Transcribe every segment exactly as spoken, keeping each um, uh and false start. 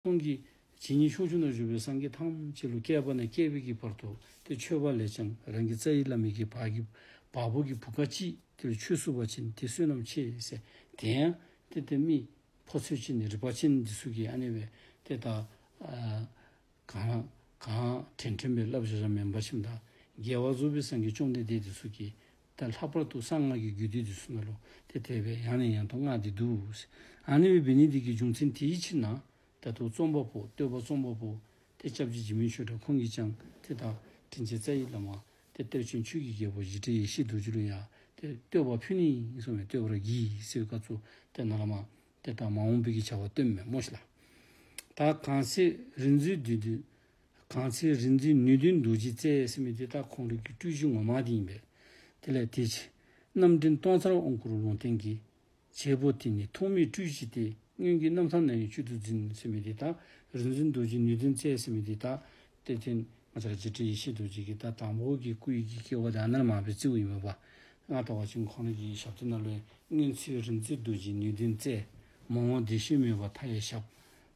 ཁོང་གིས་ཇི་སྙེད་ཕྱོགས་བཅུ་ན་བཞུགས་པའི་སངས་རྒྱས་ཐམས་ཅད་ལུ་བསྐལ་པ་ནས་བསྐལ་པའི་གི་བར་དུ་ཏེ་མཆོད་པ་ལས་ཀྱང་རང་གི་རྩ་བའི་བླ་མའི་གི་བ་གི་བ་སྤུ་གི་བུ་ག་ཅིག་དེ་ལ་ཆོས་གསུངས་པ་ཅིན་དེ་བསོད་ནམས་ཆེ་ཟེར། དེ་ཡང་ཏེ་ཏེ་མི་ཕོ་ཚོད་ཅིག་ནི་རིག་པ་ཅན་འདི་ཚུ་གིས་ཨ་ནི་སྦེ་ཏེ་ད་ཨ་གང་གང་དྲན་དྲན་པའི་བསླབ་བྱ་ར་མེན་པ་ཅིག་དང་རྒྱལ་བ་རྫོགས་པའི་སངས་རྒྱས་བཅོམ་ལྡན་འདས་འདི་ཚུ་གིས་ད་ལྷག་པར་དུ་གསང་སྔགས་ཀྱི་རྒྱུད་སྡེ་འདི་ཚུ་ནང་ལུ་ཏེ་དེ་སྦེ་ཡང་ནས་ཡང་དུ་བསྔགས་ཏེ་འདུག་ཟེར། ཨ་ནི་སྦེ་འབད་ནི་འདི་གི་རྒྱུ་མཚན་དེའི་ཕྱིར་ན་ད་ལྟོ་རྩོམ་པ་པོ་བསྟོད་པ་རྩོམ་པ་པོ་ཏེ་སྐྱབས་རྗེ་འཇིགས་མེད་ཆོས་གྲགས་ཁོང་གིས་ཀྱང་ཏེ་ད་དྲིན་ཅན་རྩ་བའི་བླ་མ་ཏེ་གཏེར་ཆེན་ཆོས་ཀྱི་རྒྱལ་པོ་འཇིགས་བྲལ་ཡེ་ཤེས་རྡོ་རྗེ་ལུ་ཡང་ཏེ་བསྟོད་པ་ཕུལ་ནི་ཨིན་གསུངས་མས། བསྟོད་པར་བགྱི་ཟེར་བའི་སྐབས་སུ་ཏེ་ནཱ་ལས་མར་ཏེ་ད་མ་འོངས་པའི་གི་བྱ་བ་སྟོནམ་མས་སྨོ་ཤིག་ལགས། ད་གང་ཚེ་རིག་འཛིན་བདུད་འདུལ་གང་ཚེ་རིག་འཛིན་ནུས་ལྡན་རྡོ་རྗེ་རྩལ་ཟེར་མི་འདི་ད་ཁོང་རའི་གི་སྤྲུལ་གཞི་ངོ་མ་འདི་ཨིན་པས། དེ་ལས་དེ་ཕྱིར་རྣམ་འདྲེན་སྟོང་རྩར་དབང་བསྐུར་ལུང་བསྟན་གྱི་བྱེད་པོ་དེ་ནི་ཐོགས་མེད་སྤྲུལ་གཞི་སྟེ། སྔོན་གྱི་རྣམ་ཐར་ན་ཡང་བཅུད་དུ་འཛིན་ཟེར་མི་འདི་ད་རིག་འཛིན་རྡོ་རྗེ་ནུས་ལྡན་རྩལ་ཟེར་མི་འདི་ད་ཏེ་ཏེ་ང་བཅས་ར་འཇིགས་བྲལ་ཡེ་ཤེས་རྡོ་རྗེ་གིས་ད་དང་པོ་གི་སྐུ་ཡི་གི་སྐྱེ་བ་ད་ནཱ་ལས་མར་སྦེ་བརྩིཝ་ཨིན་མས་པ། ང་ལྟ་བ་ཅིན་ཁོང་རའི་གི་ཞབས་སྟེགས་ནང་ལུ་སྔོན་ཚེ་རིག་འཛིན་རྡོ་རྗེ་ནུས་ལྡན་རྩལ། མ་འོངས་བདེ་གཤེགས་མོས་པ་མཐའ་ཡས་ཞབས།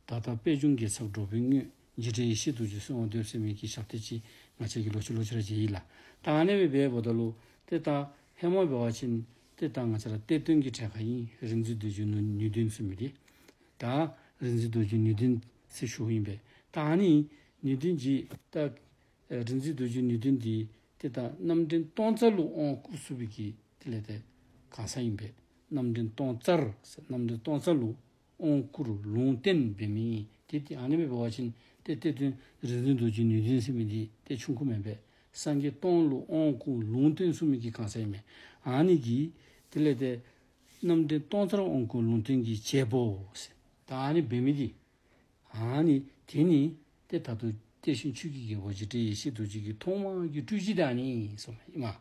ད་ལྟ་པད་འབྱུང་རྒྱལ་ཚབ་འགྲོ་བའི་དངོས། འཇིགས་བྲལ་ཡེ་ཤེས་རྡོ་རྗེ་གསོལ་བ་འདེབས་ཟེར་མི་གི་ཞབས་སྟེགས་ཅིག་ང་བཅས་ཀྱིས་ལོག་ཅི་ལོག་ཅི་ར་མཇལ་ཡི་ལགས། ད་ཨ་ནི་སྦེ་འབདཝ་ད་ལུ་ཏེ་ད་ཧེ་མ་འབད་བ་ཅིན་ཏེ་ད་ང་བཅས་ར་གཏེར་སྟོན་གྱི་གྲས་ཁར་ཨིན། རིག་འཛིན་རྡོ་རྗེ་ནུས་ནུས་ལྡན་ཟེར་མི་འདི། ད་རིག་འཛིན་རྡོ་རྗེ་ནུས་ལྡན་ཟེར་ཞུཝ་ཨིན་པས། ད་ཨ་ནི་ནུས་ལྡན་གྱི་ད་རིག་འཛིན་རྡོ་རྗེ་ནུས་ལྡན་འདི་ཏེ་ད་རྣམ་འདྲེན་སྟོང་རྩ་ལུ་དབང་བསྐུར་ཚུགས་པའི་གི་དེ་ལས་ཏེ་གང་ཟག་ཨིན་པས། རྣམ་འདྲེན་སྟོང་རྩར་ཟེར་རྣམ་འདྲེན་སྟོང་རྩ་ལུ་དབང་བསྐུར་ལུང་བསྟན་འབད་མི་ཨིན། ཏེ་ཏེ་ཨ་ནི་སྦེ་འབད་བ་ཅིན་ཏེ་གཏེར་སྟོན་རིག་འཛིན་རྡོ་རྗེ་ནུས་ལྡན་ཟེར་མི་འདི་ཏེ་ཆུང་ཀུ་མེན་པས། སངས་རྒྱས་སྟོང་ལུ་དབང་བསྐུར་ལུང་བསྟན་ཚུགས་མི་གི་གང་ཟག་ཨིན་མས། ཨ་ནི་གིས་དེ་ལས་ཏེ་རྣམ་འདྲེན་སྟོང་རྩར་དབང་བསྐུར་ལུང་བསྟན་གྱི་བྱེད་པོ་ཟེར། ད་ཨ་ནི་འབད་མི་འདི་ཨ་ནི་དེ་ནི་ཏེ་ད་ལྟོ་གཏེར་ཆེན་ཆོས་ཀྱི་རྒྱལ་པོ་འཇིགས་བྲལ་ཡེ་ཤེས་རྡོ་རྗེ་གི་ཐོག་མ་གི་སྤྲུལ་གཞི་དེ་ཨ་ནི་ཨིན་གསུངམ་ཨིན་མས།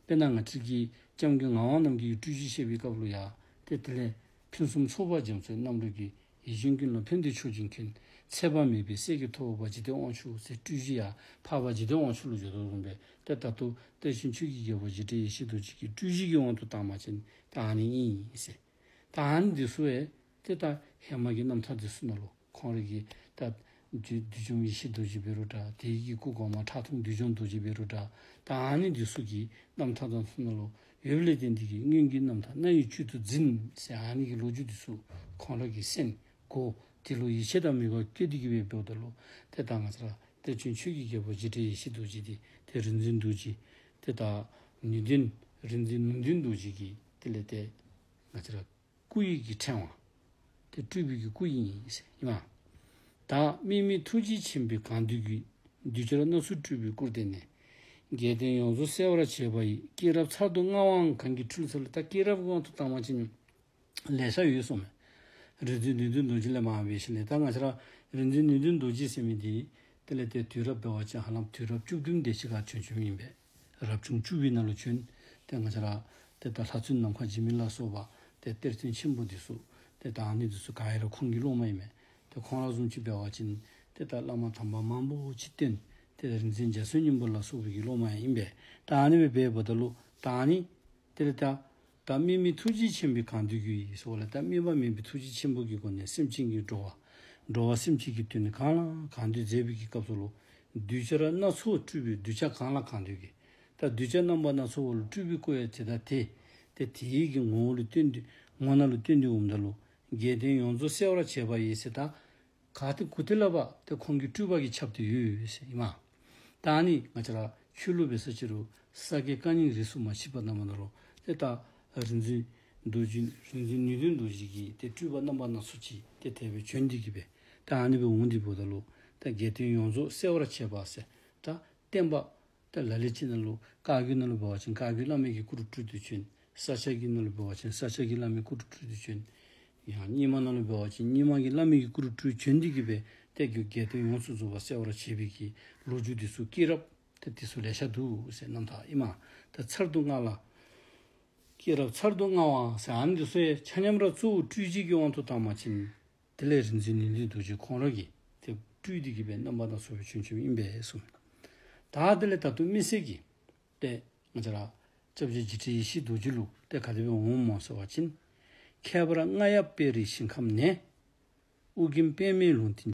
དཔེར་ན་ང་བཅས་ཀྱི་སྐྱབས་མགོན་ངག་དབང་རྣམ་རྒྱལ་གྱི་སྤྲུལ་གཞི་བཤད་པའི་སྐབས་ལུ་ཡང་ཏེ་དེ་ལས་ཕུན་སུམ་ཚོགས་པ་རྒྱ་མཚོའི་རྣམ་རོལ་གྱིས། ཡིད་བཞིན་ཀུན་ལ་ཕན་བདེའི་ཆོས་ཀྱི་མཁན། ཚད་པ་མེད་པའི་སྲས་ཀྱི་ཐུ་བོ་འཇིག་རྟེན་དབང་ཕྱུག་ཟེར་སྤྲུལ་གཞི་ཡང་འཕགས་པ་འཇིག་རྟེན་དབང་ཕྱུག་ལུ་བརྗོད་དོ་བཟུམ་སྦེ་ཏེ་ད་ལྟོ་གཏེར་ཆེན་ཆོས་ཀྱི་རྒྱལ་པོ་འཇིགས་བྲལ་ཡེ་ཤེས་རྡོ་རྗེ་གི་སྤྲུལ་གཞི་གི་དབང་དུ་བཏང་བ་ཅིན་ད་ཨ་ནི་ཨིན་ཟེར། ད་ཨ་ནི་འདི་ཚུ་ཡང་ཏེ་ད་ཧེ་མ་གི་རྣམ་ཐར་འདི་ཚུ་ནང་ལུ་ཁོང་རའི་གི་ད་བདུད་བདུད་འཇོམས་ཡེ་ཤེས་རྡོ་རྗེ་འབད་རུང་འདྲ། དེ་ཡི་གི་སྐུ་གོང་མ་ཁྲག་འཐུང་བདུད་འཇོམས་རྡོ་རྗེ་འབད་རུང་འདྲ། ད་ཨ་ནི་འདི་ཚུ་གི་རྣམ་ཐར་དང་ཚུ་ནང་ལུ་ཡོདཔ་ལས་བརྟེན་ཏེ་གིས་སྔོན་གྱི་རྣམ་ཐར་ན་ཡང་བཅུད་དུ་འཛིན་ཟེར་ཨ་ནི་གི་ལོ་རྒྱུས་འདི་ཚུ་ཁོང་ར་གི་སེམས་སྒོ་དེ་ལུ་ཡིད་ཆེས་དང་མོས་པ་བསྐྱེད་དེ་གིས་སྦེ་འབདཝ་ད་ལུ་ཏེ་ད་ང་བཅས་ར་གཏེར་ཆེན་ཆོས་ཀྱི་རྒྱལ་པོ་འཇིགས་བྲལ་ཡེ་ཤེས་རྡོ་རྗེ་འདི་ཏེ་རིག་འཛིན་རྡོ་རྗེ་ཏེ་ད་ནུས་ལྡན་རིག་འཛིན་ནུས་ལྡན་རྡོ་རྗེ་གི་དེ་ལས་ཏེ་ང་བཅས་ར་སྐུ་ཡི་གི་ཕྲེང་བ། དེ་སྤྲུལ་པའི་གི་སྐུ་ཡིན་ཟེར་ཨིན་མས། བདག་དམིགས་མེད་ཐུགས་རྗེ་ཆེན་པོས་གང་འདུལ་གྱི། གདུལ་བྱར་སྣ་ཚོགས་སྤྲུལ་པའི་སྐུར་བསྟན་ནས། འགལ་རྐྱེན་ཡོངས་རྫོགས་སེལ་བར་བྱེད་པ་ཡི། སྐྱེས་རབས་ཚར་དུ་དངར་བའང་གང་གིས་འཁྲུལ་ཟེར་ལ། ད་སྐྱེས་རབས་དབང་དུ་བཏང་བ་ཅིན་ལེ་ཤ་ཡོད་གསུངས་མས། རིག་འཛིན་ནུས་ལྡན་རྡོ་རྗེ་ལས་མར་འབད་ཞིནམ་ལས་ད་ང་བཅས་ར་རིག་འཛིན་ནུས་ལྡན་རྡོ་རྗེ་ཟེར་མི་འདི་དེ་ལས་ཏེ་དུས་རབས་འབད་བ་ཅིན་ཧ་ལམ་དུས་རབས་བཅུ་བདུན་དེ་ཅིག་ཁར་བྱོན་བྱོནམ་ཨིན་པས། རབ་བྱུང་བཅུ་པའི་ནང་ལུ་བྱོན། ཏེ་ང་བཅས་ར་ཏེ་ད་ལྷ་བཙུན་ནམ་མཁའ་འཇིགས་མེད་ལ་སོགས་པ་ཏེ་གཏེར་སྟོན་ཆེན་པོ་འདི་ཚུ་ཏེ་ད་ཨ་ནི་འདི་ཚུ་ག་ར་ཁོང་གི་སློབ་མ་ཨིན་མས། ཏེ་ཁོང་ར་བཟུམ་ཅིག་འབད་བ་ཅིན་ཏེ་ད་བླ་མ་དམ་པ་མང་པོ་ཅིག་བསྟེན། ཏེ་རིག་འཛིན་འཇའ་ཚོན་སྙིང་པོ་ལ་སོགས་པའི་གི་སློབ་མ་ཡང་ཨིན་པས། ད་ཨ་ནི་སྦེ་འབདཝ་ད་ལུ་ད་ཨ་ནི་དེ་ལས་ད་ད་དམིགས་མེད་ཐུགས་རྗེ་ཆེན་པོས་གང་འདུལ་གྱི་ཟེར་བ་ལས་ད་དམིགས་པ་མེད་པའི་ཐུགས་རྗེ་ཆེན་པོ་གི་སྒོ་ནས་སེམས་ཅན་གྱི་འགྲོ་བ་འགྲོ་བ་སེམས་ཅན་གྱི་དོན་ནི་གང་ལ་གང་འདུལ་མཛད་པའི་གི་སྐབས་སུ་ལུ་གདུལ་བྱར་སྣ་ཚོགས་སྤྲུལ་པའི་གདུལ་བྱ་གང་ལ་གང་འདུལ་གྱི། ད་གདུལ་བྱ་རྣམ་པ་སྣ་ཚོགས་ལུ་སྤྲུལ་པའི་སྐུ་ཡང་དེ་ད་དེ། ཏེ་དེའི་གི་ངོ་བོ་ལུ་སྟོན་ཏེ་ངོ་ནང་ལུ་སྟོན་ཏེ་འོངམ་ད་ལུ་འགལ་རྐྱེན་ཡོངས་རྫོགས་སེལ་བར་བྱེད་པ་ཡི་ཟེར་ད། ག་ཏེ་གུ་ཏེ་ལ་བ་ཏེ་ཁོང་གི་སྤྲུལ་པ་གིས་ཁྱབ་སྟེ་ཡོད་ཟེར་ཨིན་མས། ད་ཨ་ནི་ང་བཅས་ར་ཆོས་ལུགས་འབད་ས་ཅིག་རུང་ས་དགེ་བཀའ་རྙིང་རིས་སུ་མ་ཆད་པ་རྣམ་པ་ནང་ལུ་ཏེ་ད་རིག་འཛིན་རྡོ་རྗེ་རིག་འཛིན་ནུས་ལྡན་རྡོ་རྗེ་གི་ཏེ་སྤྲུལ་པ་རྣམ་པ་སྣ་ཚོགས་ཅིག་ཏེ་དེ་སྦེ་བྱོན་ཏེ་གིས་སྦེ་ད་ཨ་ནི་སྦེ་འོང་སྟེ་འབདཝ་ད་ལུ་ད་འགལ་རྐྱེན་ཡོངས་རྫོགས་སེལ་བར་བྱེད་པ་ཟེར་ད་བསྟན་པ་ད་ལ་ལུ་ཅིག་ནང་ལུ་བཀའ་བརྒྱུད་ནང་ལུ་འབད་བ་ཅིན་བཀའ་བརྒྱུད་བླ་མའི་གི་སྐུ་རུ་སྤྲུལ་ཏེ་བྱོན། ས་སྐྱ་གི་ནང་ལུ་འབད་བ་ཅིན་ས་སྐྱ་གི་བླ་མའི་སྐུ་རུ་སྤྲུལ་ཏེ་བྱོན། ཡང་རྙིང་མ་ནང་ལུ་འབད་བ་ཅིན་རྙིང་མ་གི་བླ་མའི་གི་སྐུ་རུ་སྤྲུལ་བྱོན་ཏེ་གིས་སྦེ་ཏེ་གི་འགལ་རྐྱེན་ཡོངས་སུ་རྫོགས་པ་སེལ་བར་བྱེད་པའི་གི་ལོ་རྒྱུས་འདི་ཚུ་སྐྱེས་རབས་ཏེ་འདི་ཚུ་ལེ་ཤ་འདུག་ཟེར་རྣམ་ཐར་ཨིན་མས། ད་ཚར་དུ་དངར་ལ། སྐྱེས་རབས་ཚར་དུ་དངར་བའང་ཟེར་ཨ་ནི་འདི་ཚུ་ཡང་ཆ་མཉམ་ར་གཙོ་བོ་སྤྲུལ་གཞི་གི་དབང་དུ་བཏང་བ་ཅིན། དེ་ལས་རིག་འཛིན་ནུས་ལྡན་རྡོ་རྗེ་ཁོང་ར་གིས་ཏེ་སྤྲུལ་ཏེ་གིས་སྦེ་རྣམ་པ་སྣ་ཚོགས་སྦེ་བྱོན་བྱོནམ་ཨིན་པས་གསུངས། ད་དེ་ལས་ད་ལྟོ་དམིགས་བསལ་གྱིས་ཏེ་ང་བཅས་ར་སྐྱབས་རྗེ་འཇིགས་བྲལ་ཡེ་ཤེས་རྡོ་རྗེ་ལུ་ཏེ་ག་དེ་སྦེ་འོངམ་སྨོ་ཟེར་བ་ཅིན། ཁྱད་པར་རྔ་ཡབ་དཔལ་རིའི་ཞིང་ཁམས་ནས། ཨོ་རྒྱན་པདྨའི་ལུང་བསྟན་